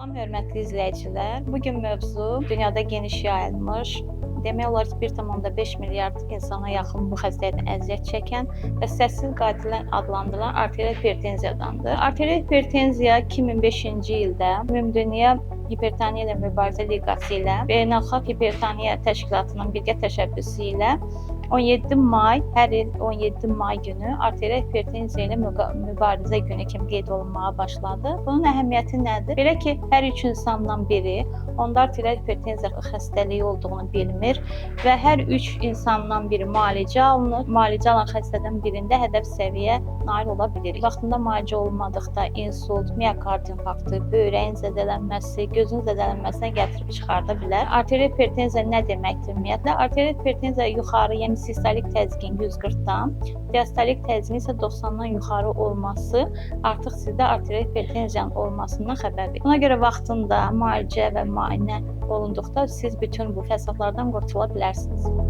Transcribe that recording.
Salam hörmətli izləyicilər. Bu gün mövzu dünyada geniş yayılmış, demək olar ki, 1,5 milyard insana yaxın bu xəstəlikdən əziyyət çəkən və səssiz qatillər adlandırılan arterial hipertenziyadandır. Arterial hipertenziya 2005-ci ildə Ümumdünya Hipertoniya ilə Mübarizə Liqası ilə Beynəlxalq Hipertoniya Təşkilatının birgə təşəbbüsü ilə 17 may, hər il 17 may günü arterial hipertenziya ilə mübarizə günü kimi qeyd olunmağa başladı. Bunun əhəmiyyəti nədir? Belə ki, hər üç insandan biri onda arterial hipertenziya xəstəliyi olduğunu bilmir və hər üç insandan biri müalicə alınır. Müalicə alan xəstədən birində hədəf səviyyə nail ola bilirik. Vaxtında müalicə olunmadıqda insult, miokard infarktı, böyrəyin zədələnməsi, gözün zədələnməsinə gətirib çıxarda bilər. Arterial hipertenziya nə deməkdir ümumiyyətlə? Arterial hipertenziya yuxarı, yəni sistolik təzyiqin 140-dan, diastolik təzyiqin isə 90-dan yuxarı olması artıq sizdə arterial hipertenziyanın olmasından xəbər verir. Buna görə vaxtında müalicə və müayinə olunduqda siz bütün bu fəsadlardan qurtula bilərsiniz.